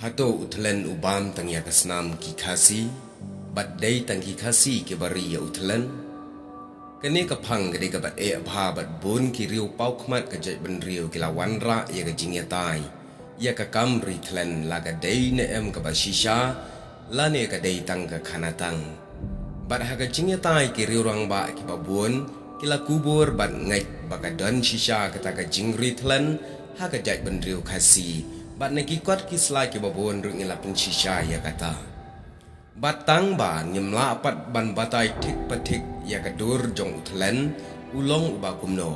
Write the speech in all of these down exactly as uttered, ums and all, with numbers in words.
Hato u thlen u bam tang ïa ka snam ki Khasi, bad dei tang ki Khasi kiba ri ïa u thlen? Kane ka phang ka dei kaba eh bha bad bun ki riew paw khmat ka jaitbynriew ki la wanrah ïa ka jingïatai ïa ka kam ri thlen, la ka dei ne em kaba shisha, lane ka dei tang ka khana tang. Bad ha ka jingïatai ki riew rangbah kiba bun ki la kubur bad ngeit ba ka don shisha kata ka jingri thlen ha ka jaitbynriew Khasi, bad na ki kot ki sla kiba bun ruh ngi la pynshisha ïa kata. Bad tang ba ngim lah pat ban batai thik pa thik ïa ka dur jong u thlen u long uba kumno.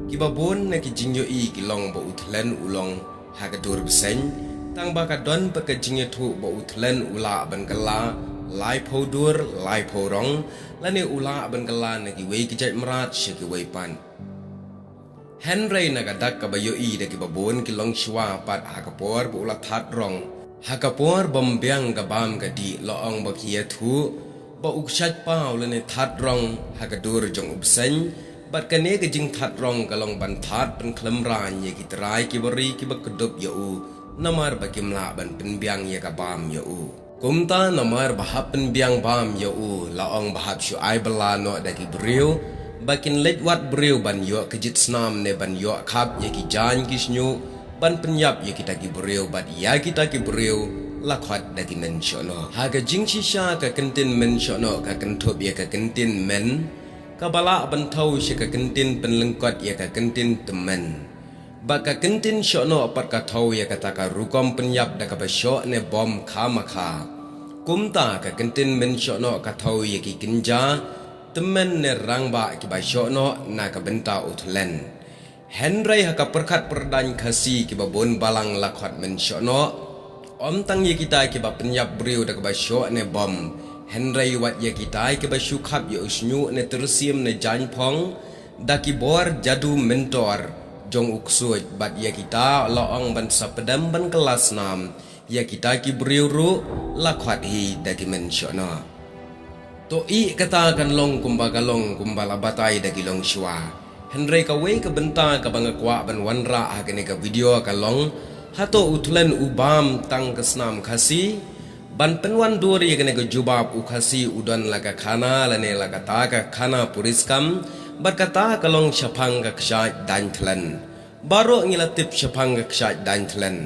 Kiba bun na ki jingïohi ki long ba u thlen u long ha ka dur bseiñ, tang ba ka don pat ka jingïathuh ba u thlen u lah ban kylla laiphew dur laiphew rong, lane u lah ban kylla na kiwei ki jait mrad sha kiwei pat. Hynrei na ka dak kaba ïohi da kiba bun ki longshuwa pat, ha ka por ba u la thad rong, ha ka por bym biang ka bam ka dih, la ong ba ki ïathuh ba u kshait paw lane thad rong ha ka dur jong u bseiñ, bad kane ka jingthad rong ka long ban thad pynkhlem rain ïa ki trai kiba ri kiba kdup ïa u, namar ba kim lah ban pynbiang ïa ka bam ïa u. Kumta namar ba hap pynbiang bam ïa u, la ong ba hap shu ai bylla noh da ki briew ba kin leit wad briew ban ïoh ka jitsnam ne ban ïoh khap ïa ki jaiñ ki shñiuh, ban pynïap ïa kita ki briew, bad ïa kita ki briew la khot da ki mynshohnoh. Ha ka jingshisha ka kyntien mynshohnoh ka kynthup ïa ka kyntien myn, kaba lah ban thew sha ka kyntien pynlyngkot ïa ka kyntien tymmen. Bad ka kyntien shohnoh pat ka thew ïa kata ka rukom pynïap da kaba shoh ne bom khamkha. Kumta ka kyntien mynshohnoh ka thew ïa ki kynja tymmen ne rangbah kiba shohnoh na ka bynta u thlen. Hynrei ha ka pyrkhat pyrdaiñ Khasi kiba bun balang la khot mynshohnoh. Ym tang ïa kita kiba pynïap briew da kaba shoh ne bom, hynrei wat ïa kita kiba shu khap ïa u shñiuh ne tyrsim ne jaiñphong da ki bor jadu myntor jong u ksuid, bad ïa kita la ong ban sa pdem ban kylla snam ïa kita ki briew ruh la khot hi da ki mynshohnoh. To ih, kata kan long kumba ka long kumba la batai da ki longshuwa. Hynrei kawei ka bynta kaba nga kwah ban wanrah ha kane ka video ka long, hato u thlen u bam tang ka snam Khasi? Ban pynwandur ïa kane ka jubab, u Khasi u don la ka khana lane la kata ka khana puriskam, bad kata ka long shaphang ka kshaid daiñ thlen. Baroh ngi la tip shaphang ka kshaid daiñ thlen.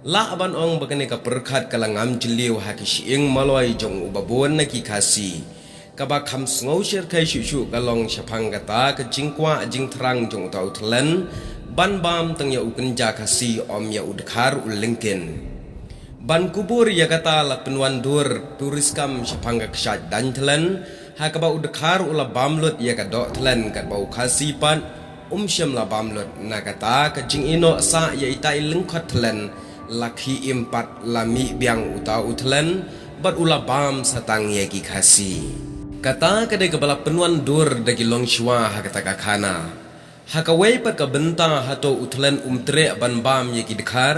Lah ban ong ba kane ka pyrkhat ka la ngam jylliew ha ki shyieng maloi jong uba bun na ki Khasi, kaba kham sngew syrkhei shuh shuh ka long shaphang kata ka jingkwah jingthrang jong uta u thlen ban bam tang ïa u kynja Khasi, ym ïa u dkhar u lyngkien. Ban kubur ïa kata la pynwandur puriskam shaphang ka kshaid daiñ thlen, ha kaba u dkhar u la bam lut ïa ka doh thlen, katba u Khasi pat um shym la bam lut. Na kata ka jingïehnoh sah ïa ita i lyngkhot thlen, la khih im pat, la mih biang uta u thlen bad u la bam sa tang ïa ki Khasi. Kata ka dei kaba la pynwandur da ki longshuwa ha kata ka khana. Ha kawei pat ka bynta, hato u thlen um treh ban bam ïa ki dkhar?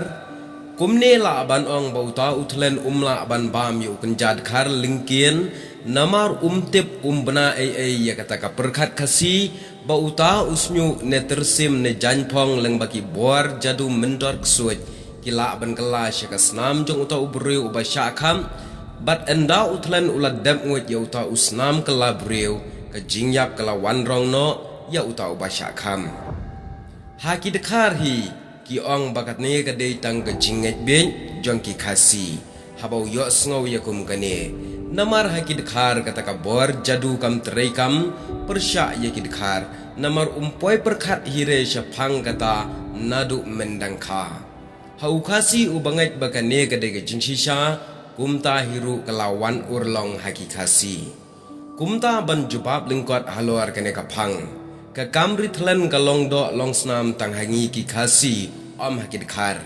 Kumne lah ban ong ba uta u thlen um lah ban bam ïa u kynja dkhar lyngkien, namar um tip, um bna ei ei ïa kata ka pyrkhat Khasi ba uta u shñiuh ne tyrsim ne jaiñphong lyngba ki bor jadu myntor ksuid ki lah ban kylla sha ka snam jong uta u briew uba shah kham. Bad ynda u thlen u la dep nguid ïa uta u snam kylla briew, ka jingïap ka la wan rong noh ïa uta uba shah kham. Ha ki dkhar hi, ki ong ba kane ka dei tang ka jingngeit bieit jong ki Khasi haba u ïohsngew ïa kum kane. Namar ha ki dkhar kata ka bor jadu kam trei kam pyrshah ïa ki dkhar, namar um poi pyrkhat hi re shaphang kata naduh myndang kha. Ha u Khasi uba ngeit ba kane ka dei ka jingshisha, kumta hi ruh ka la wan urlong ha ki Khasi. Kumta ban jubab lyngkot halor kane ka phang, ka kam ri thlen ka long doh long snam tang ha ngi ki Khasi, ym ha ki dkhar.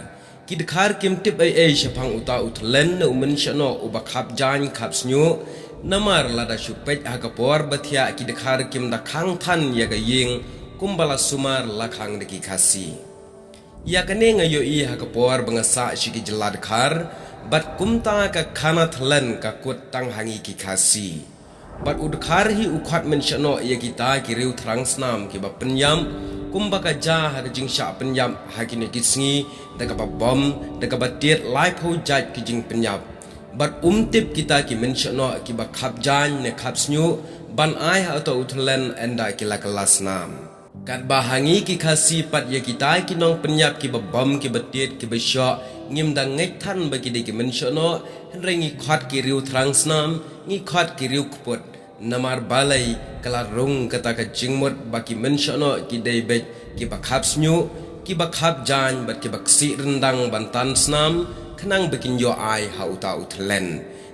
Ki dkhar kim tip ei ei shaphang uta u thlen ne u mynshohnoh uba khap jaiñ khap shñiuh, namar lada shu peit ha ka por ba thiah, ki dkhar kim da khang than ïa ka ïing kumba la sumar la khang da ki Khasi. Ïa kane nga ïohi ha ka por ba nga sah sha ki jylla dkhar, bad kumta ka khana thlen ka kut tang ha ngi ki Khasi. Bad u dkhar hi u khot mynshano ïa kita ki riew thrang snam kiba pynïap, kumba ka jia ha ka jingshah pynïap ha kine ki sngi, da kaba bom, da kaba tied laiphew jait ki jingpynïap. Bad um tip kita ki mynshano kiba khap jaiñ ne khap shñiuh ban ai ha uta u thlen ynda ki la kylla snam. Katba ha ngi ki Khasi pat ïa kita ki nongpynïap kiba bom kiba tied kiba shoh ngim da ngeit than ba ki dei ki mynshano, hynrei ngi khot ki riew thrang snam, ngi khot ki riew kput. Namar balei ka la rung kata ka jingmut ba ki mynshano ki dei beit kiba khap shñiuh, kiba khap jaiñ bad kiba ksih ryndang ban tan snam, khnang ba kin ïoh ai ha uta u thlen.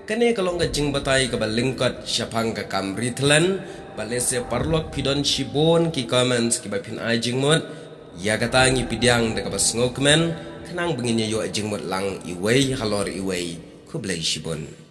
Kane ka long ka jingbatai kaba lyngkot shaphang ka kam ri thlen. Balei se paralok phi don shibun ki comments kiba phin ai jingmut. Ïa kata ngi pdiang da kaba sngewkmen, khnang ba ngin ïoh jingmut lang iwei halor iwei. Khublei shibun.